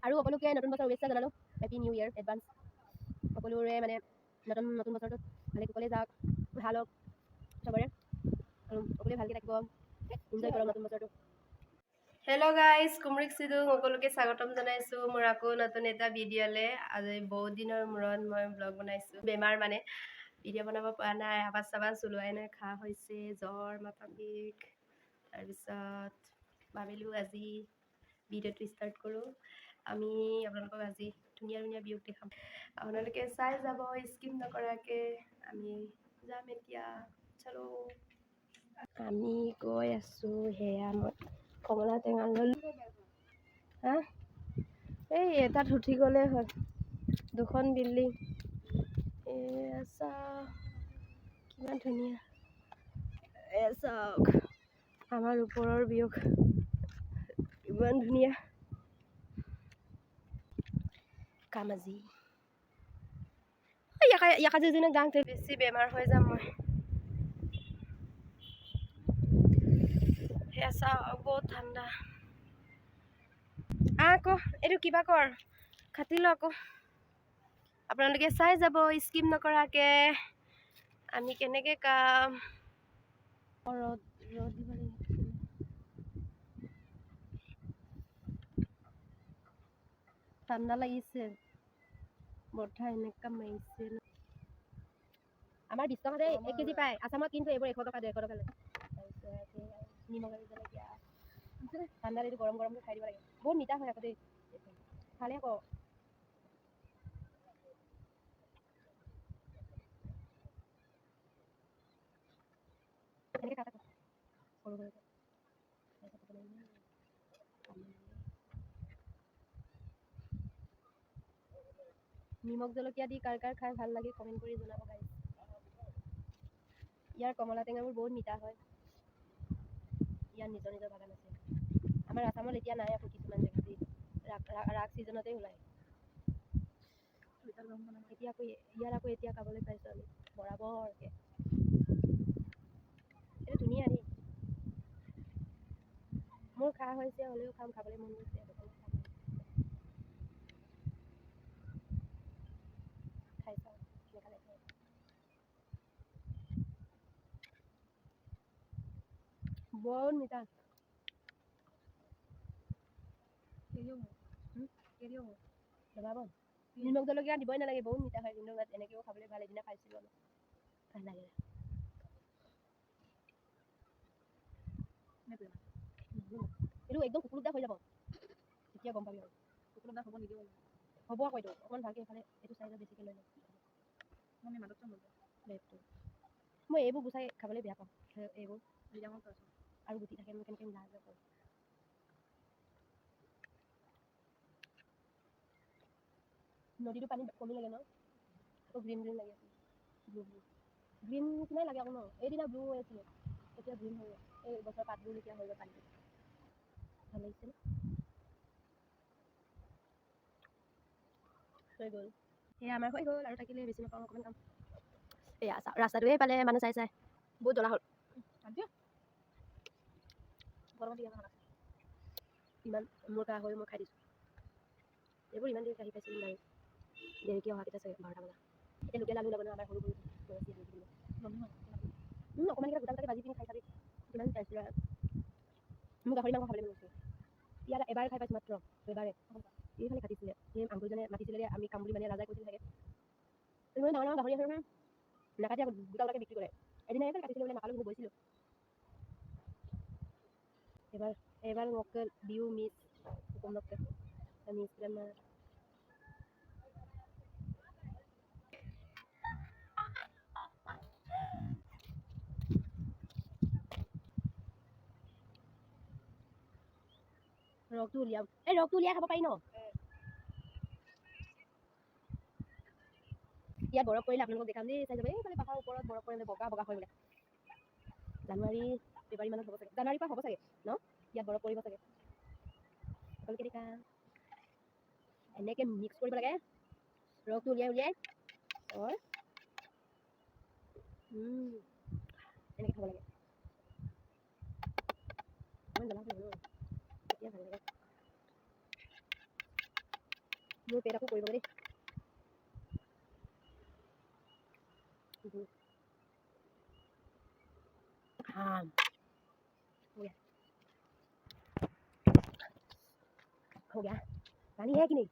আৰু সকলোকে নতুন বছৰ শুভেচ্ছা জনালোঁ। Happy new year advance. সকলোৰে মানে নতুন নতুন বছৰটোত ভালে কুশলে যাওক, ভাল হওক চবৰে, আৰু সকলোৱে ভালকৈ থাকিব, এনজয় কৰক নতুন বছৰটো। হেল্ল' গাইজ, কুমৰিক চিদু সকলোকে স্বাগতম জনাইছোঁ মোৰ আকৌ নতুন এটা ভিডিঅ'লৈ। আজি বহুত দিনৰ মূৰত মই ব্লগ বনাইছোঁ। বেমাৰ মানে ভিডিঅ' বনাব পৰা নাই, আৱাজ চাৱাজ ওলোৱাই নাই, কাহ হৈছে, জ্বৰ, মাথা বিষ। তাৰপিছত ভাবিলোঁ আজি ভিডিঅ'টো ষ্টাৰ্ট কৰোঁ। আমি আপোনালোকক আজি ধুনীয়া ধুনীয়া ভিউ দেখাম, আপোনালোকে চাই যাব স্কিপ নকৰাকৈ। আমি যাম এতিয়া, চলো। আমি গৈ আছোঁ। সেয়া মই কমলা টেঙা ল'লোঁ। হা, এই এটাত উঠি গ'লে হ'ল, দুখন বিল্ডিং। এয়া চাওক, কিমান ধুনীয়া। এয়া চাওক, আমাৰ ওপৰৰ ভিউ ইমান ধুনীয়া। কাম আজি ইয়াকা যিজনে যাওঁতে বেছি বেমাৰ হৈ যাম মই। সেয়া চাওক, বহুত ঠাণ্ডা। আকৌ এইটো কিবা কৰ কাটি ল আকৌ। আপোনালোকে চাই যাব স্কিপ নকৰাকৈ আমি কেনেকৈ কাম। ৰ'দ ৰ'দ দিব লাগিব। ঠাণ্ডা লাগিছে, বতাহ এনেকুৱা মাৰিছে। আমাৰ 20 টকাতে 1 কেজি পায় আছামত, কিন্তু এইবোৰ 100 টকা, 150 টকা লয়। তাৰপিছত নিমখ আৰু জলকীয়া, ঠাণ্ডাত এইটো গৰম গৰমকৈ খাই দিব লাগে। বহুত মিঠা হয় আকৌ দেই, ভালে আকৌ। এনেকৈ কাটা সৰু সৰুকৈ। নিমখ জলকীয়া দি কাৰ কাৰ খাই ভাল লাগে কমেণ্ট কৰি জনাব গাইজ। ইয়াৰ কমলা টেঙাবোৰ বহুত মিঠা হয়। ইয়াৰ নিজৰ নিজৰ বাগান আছে। আমাৰ আছামত এতিয়া নাই আকৌ, কিছুমান জেগাত ৰাস ছিজনতে ওলায়। এতিয়া আকৌ ইয়াত আকৌ এতিয়া খাবলৈ পাইছোঁ আমি বৰাবৰকৈ। এইটো ধুনীয়া দেই। মোৰ খা হৈছে, হ'লেও খাম, খাবলৈ মন গৈছে, সেইটো কাৰণে খাম। খাই চাওঁ কেনেকুৱা লাগে। বহুত মিঠা। লগাব নিমখ জলকীয়া দিবই নালাগে, বহুত মিঠা হয়। কিন্তু এনেকৈও খাবলৈ ভাল। এদিনা খাইছিলোঁ আমি, ভাল লাগে। এইটো একদম কুকুৰ হৈ যাব তেতিয়া গম পাবি। আৰু হ'ব আকৌ এইটো অকণমান ভালকৈ এইফালে এইটো চাইজত বেছিকৈ লৈ লওঁ। মই এইবোৰ গুচাই খাবলৈ বেয়া পাওঁ। এইবোৰ আৰু গুটি থাকে, মই কেনেকৈ মিলাই কৰোঁ। নদীটো পানী কমি লাগে ন, আকৌ গ্ৰীণ গ্ৰীণ লাগি আছে। ব্লু ব্লু গ্ৰীণ নিচিনাই লাগে আকৌ ন। এইদিনা ব্লু হৈ আছিলে, এতিয়া গ্ৰীণ হৈ গ'ল। এই গছৰ পাতবোৰ এতিয়া হৈ গ'ল পানীটো। ভাল লাগিছে ন? হৈ গ'ল, সেয়া আমাৰ হৈ গ'ল। আৰু থাকিলে বেছি নাপাওঁ, অকণমান খাম। এয়া চাওক, ৰাস্তাটো এইফালে মানুহ চাই চাই। বহুত জ্বলা হ'ল। ইমান মোৰ কাহ হৈ মই খাই দিছোঁ। এইবোৰ ইমান দেৰিকে আহি পাইছোঁ বাৰু, দেৰিকৈ অহাকেইটা চাগে 12টা বজা। এতিয়া লোকেল আলু ওলাব ন, আমাৰ সৰু সৰু। অকণমান কিবা গোটা গোটাকৈ ভাজি পিনি খাই চাবি, কিমান টেষ্টি হয়। মোৰ গাহৰি মাংস খাবলৈ মন গৈছে। ইয়াত এবাৰ খাই পাইছোঁ, মাত্ৰ এবাৰে। এইফালে কাটিছিলে, সেই আংকুলজনে মাতিছিলে যে আমি খাম বুলি, মানে ৰাজাই কৈছিল চাগে। ইমান ডাঙৰ ডাঙৰ গাহৰি আছে নহয়, নাকাটি আকৌ গোটা গোটাকৈ বিক্ৰী কৰে। এদিনা এইফালে কাটিছিলে বোলে, নাখালোঁ, কিন্তু গৈছিলোঁ এবাৰ। এবাৰ মক্কেল বিহু মিছ মিছ। ৰসটো উলিয়াম, এই ৰসটো উলিয়াই খাব পাৰি ন। ইয়াত বৰফ পৰিলে আপোনালোকক দেখাম দেই, চাই যাব। এইফালে পাহাৰৰ ওপৰত বৰফ পৰিলে বগা বগা হয় বোলে। জানুৱাৰী ফেব্ৰুৱাৰী মানত হ'ব চাগে, জানুৱাৰীৰ পৰা হ'ব চাগে ন। ইয়াত বৰফ পৰিব চাগে, সকলোকে দেখাম। এনেকৈ মিক্স কৰিব লাগে, ৰসটো উলিয়াই উলিয়াই এনেকৈ খাব লাগে। ইমান জ্বলা ন, তেতিয়া ভাল লাগে। মোৰ পেট আকৌ কৰিবগৈ দেই। हाँ, हो गया, हो गया। पानी है कि नहीं?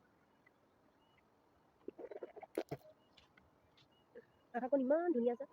আকাশখন ইমান ধুনীয়া আছে।